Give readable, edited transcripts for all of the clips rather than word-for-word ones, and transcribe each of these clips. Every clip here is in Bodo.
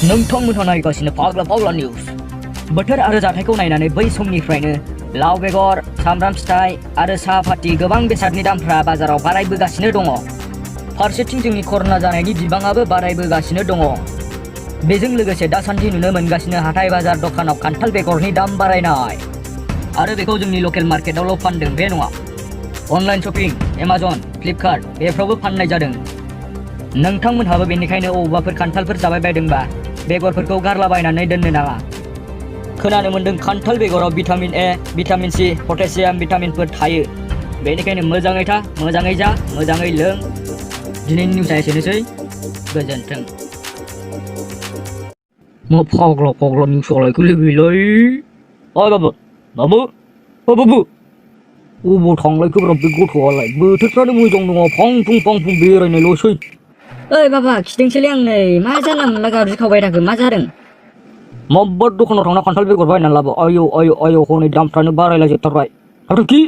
नोंथांमोनहा नायगासिनो फाग्ला फाग्ला निउस बोथोर आरो जाथायखौ नायनानै बै समनिफ्रायनो लाव बेगर सामब्राम फिथाइ आरो साहा फाथि गोबां बेसादनि दामफ्रा बाजाराव बारायबोगासिनो दङ। फारसेथिं जोंनि कर'ना जानायनि बिबाङाबो बारायबोगासिनो दङ। बेजों लोगोसे दासान्दि नुनो मोनगासिनो हाथाय बाजार दखानाव खान्थाल बेगरनि दाम बारायनाय आरो बेखौ जोंनि लकेल मार्केटावल' फानदों बे नङा, अनलाइन शपिं एमाजन फ्लिपकार्ट बेफ्रावबो फाननाय जादों। नोंथांमोनहाबो बेनिखायनो अबावबाफोर खान्थालफोर जाबाय बायदोंबा बेगरफोरखौ गारलाबायनानै दोननो नाङा। खोनानो मोन्दों खान्थाल बेगराव vitamin A, vitamin C, potassium भिटामिनफोर थायो। बेनिखायनो मोजाङै था, मोजाङै जा, मोजाङै लों। दिनैनि निउसआ एसेनोसै, गोजोन्थों। मा फाग्ला फाग्ला निउसआलाय गोलैबायलै। ओइ बाबु बाबु ओ बाबु अबाव थांलायखोब्रा बे गथ'आलाय? बोथोरफ्रानो मोजां नङा, फां फुं बेरायनायल'सै। ओइ बाबा खिदोंसोलै आं नै, मा जानला मोनला गाज्रि खावबाय थाखो, मा जादों? माबा दखानाव थांना खान्थाल बेगर बायनानै लाबो। आयौ आयौ आयौ हनै दामफ्रानो बारायलाजोबथारबाय। थाथौ खि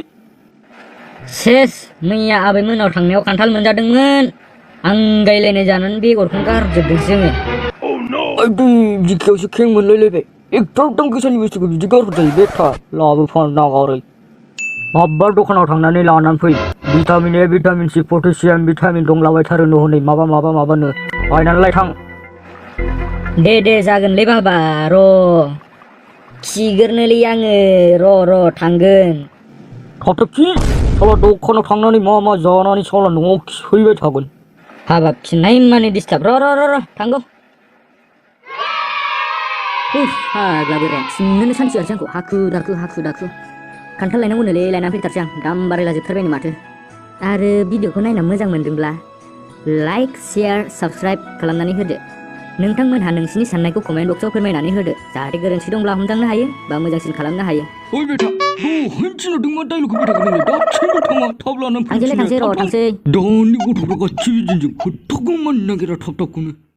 सेस, मैया आबैमोनाव थांनायाव खान्थाल मोनजादोंमोन, आंगायलायनाय जानानै बेगरखौनो गारजोबदोंसो जोङो। आयदै बिखायावसो खें मोनलायलायबाय। एथ'बां दाम गोसानि बुस्थुखौ बिदि गारहरजायो बे था लाबोफानो नागारै। माबा दखानाव थांनानै लानानै फै। Vitamin A, vitamin C, potassium vitamin दंलाबायथारोनो हनै माबानो बायनानै लाय थां। दे जागोनलै बाबा, र' खिगोरनोलै आङो, र' थांगोन। थाथौ खि साला दखानाव थांनानै मा जानानै साला न'आव खिफैबाय थागोन। हाबाब खिनाय माने डिस्टार्ब, र' थांगौ। फाग्ला बोराया खिनोनो सानसेयासै आंखौ हाखु दाखु। खान्थाल लायनांगौनोलै, लायनानै फैथारसै आं, दाम बारायलाजोबथारबायनो माथो। आरो भिडिअखौ नायना मोजां मोनदोंब्ला लाइक, शेयार, साबस्क्राइब खालामनानै होदो। नोंथांमोनहा नोंसिनि साननायखौ कमेन्ट बक्सआव फोरमायनानै होदो, जाहाथे गोरोन्थि दंब्ला हमदांनो हायो बा मोजांसिन खालामनो हायो। ओइ बेटा, दहायनो थिनहरदों मा डायलगखौ होबाय थागोन नोंलाय? दासिमबो थाङा, थाब लानानै थांसै र' थांसै। दानि गथ'फ्रा गासिबो बिदिनो खोथाखौ मानिनो नागिरा थाब थाबखौनो।